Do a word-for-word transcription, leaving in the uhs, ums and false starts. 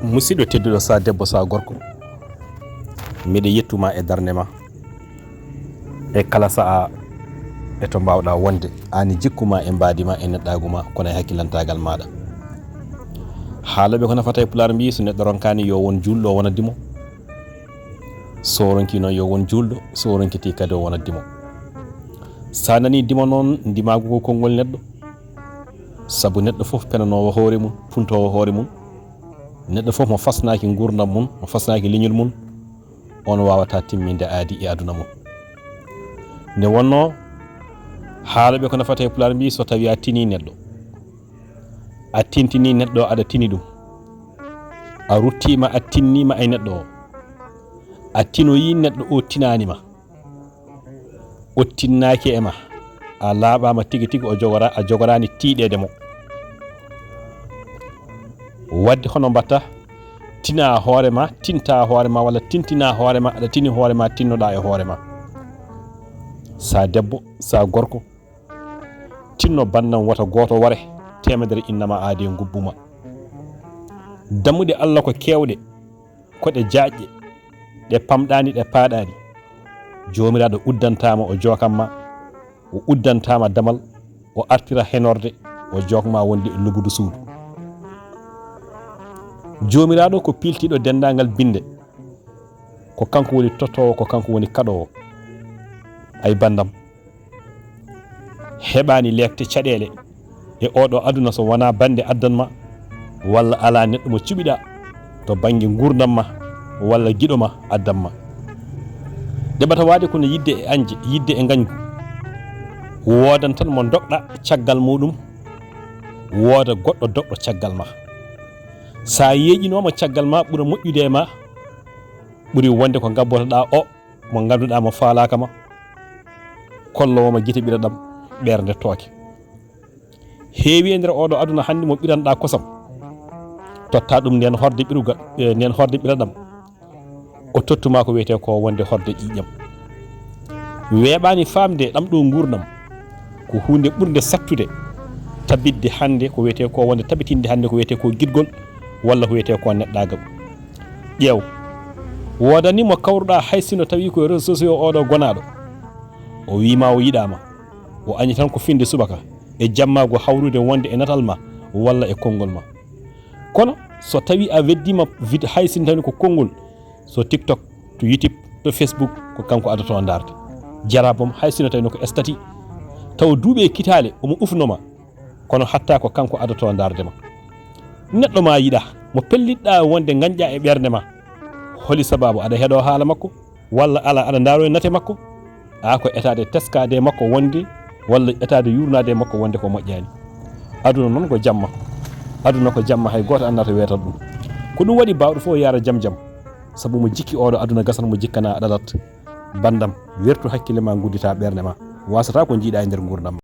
Musidɗo tedduɗo, sa debbo, sa gorko, miɗo yettuma e darnde ma, e kala sa'a, e to mbawɗa wonde, ani jikkuma e mbadima e neɗɗagu ma, kono e hakkilantagal maɗa. Haaloɓe ko nafata e Pulaar mbi, so neɗɗo ronkani yo won julɗo o wona dimo, so ronki noon yo won julɗo, so ronkiti kadi o wona dimo. Sa nani dimo noon, ndimagu ko konngol neɗɗo, sabu neɗɗo fof penanowo hoore mum, puntowo hoore mum. Neɗɗo fof mo fasnaki ngurdam mum, mo fasnaki leñol mum, on wawata timminde aadi e aduna mum. Nde wonno, haaloɓe ko nafata e Pulaar mbi, so tawi a tini neɗɗo, a tintini neɗɗo, aɗa tini ɗum, a ruttima, a tinnima e neɗɗo o, a tinoyi neɗɗo o, tinanima, o tinnaki e ma, a laaɓama tigi tigi, o jogora, a jogorani tiiɗede mo. Wadde hono mbatta, tina hoore ma, tinta hoore ma, walla tintina hoore ma, aɗa tini hoore ma, tinnoɗa e hoore ma. Sa debbo, sa gorko, tinno bandam wota goto ware, temedere innama aade ngubbuma. Dammuɗe Allah ko kewɗe, ko ɗe jaƴƴe, ɗe pamɗani, ɗe paɗani. Jomiraɗo uddantama o jokamma, o uddantama damal, o artira henorde, o jokma wonde e lubudu suudu. Jomiraɗo ko piltiɗo dendagal binde, ko kanko woni totowo, ko kanko woni kaɗowo. Ay bandam, heɓani lekte caɗele e oɗo aduna so wona bande addanma, walla ala neɗɗo mo cuɓiɗa to bangge ngurdam ma, walla giɗo ma addanma. Ɗeɓata waade kono yidde e añde, yidde e ngañgu. Woodan tan mo doqɗa caggal muɗum, wooda goɗɗo doqɗo caggal ma. Sa yeeƴinoma caggal ma, ɓura moƴƴude e ma, ɓuri wonde ko ngabbotoɗa o mo ganduɗa mo falaka ma, kollowoma gite ɓiɗaɗam, ɓernde tooke. Heewi e nder oɗo aduna hande mo ɓiranɗa kosam, totta ɗum nden horde ɓiruga, eh, nden horde ɓiɗaɗam, o tottuma ko wiyete ko wonde horde ƴiƴam. Weeɓani famde ɗam ɗo ngurdam ko hunde ɓurde sattude tabitde hande ko wiyete ko wonde, tabitinde hande ko wiyete ko giɗgol, walla ko wiyete ko neɗɗagal. Ƴeew, wodani mo kawruɗa hay sino tawi ko e réseaux sociaux oɗo gonaɗo, o wima o yiɗama, o añi tan ko finde subaka e jammago hawrude wonde e natal ma walla e konngol ma. Kono so tawi a weddima vid-, hay sino tawi ko konngol, so TikTok, to YouTube, to Facebook, ko kanko adato darde. Jarabam hay sino tawi ko estati, taw duuɓe e kitale omo ufnoma, kono hatta ko kanko adato darde ma. Neɗɗo ma yiɗa, mo pellitɗa wonde gañƴa e ɓernde ma. Holi sababu? Aɗa heɗo haala makko, walla ala aɗa ndaro e nate makko? A ko etade teskade e makko wonde, walla etade yurnade e makko wonde ko moƴƴani. Aduna noon ko jamma. Aduna ko jamma, hay goto annata weetal ɗum. Ko ɗum waɗi bawɗo fof yara jam jam. Sabu mo jikki oɗo aduna gasan mo jikkana ɗalat. Bandam, wertu hakkille ma, guddita ɓernde ma. Wasata ko jiiɗa e nder ngurdam ma.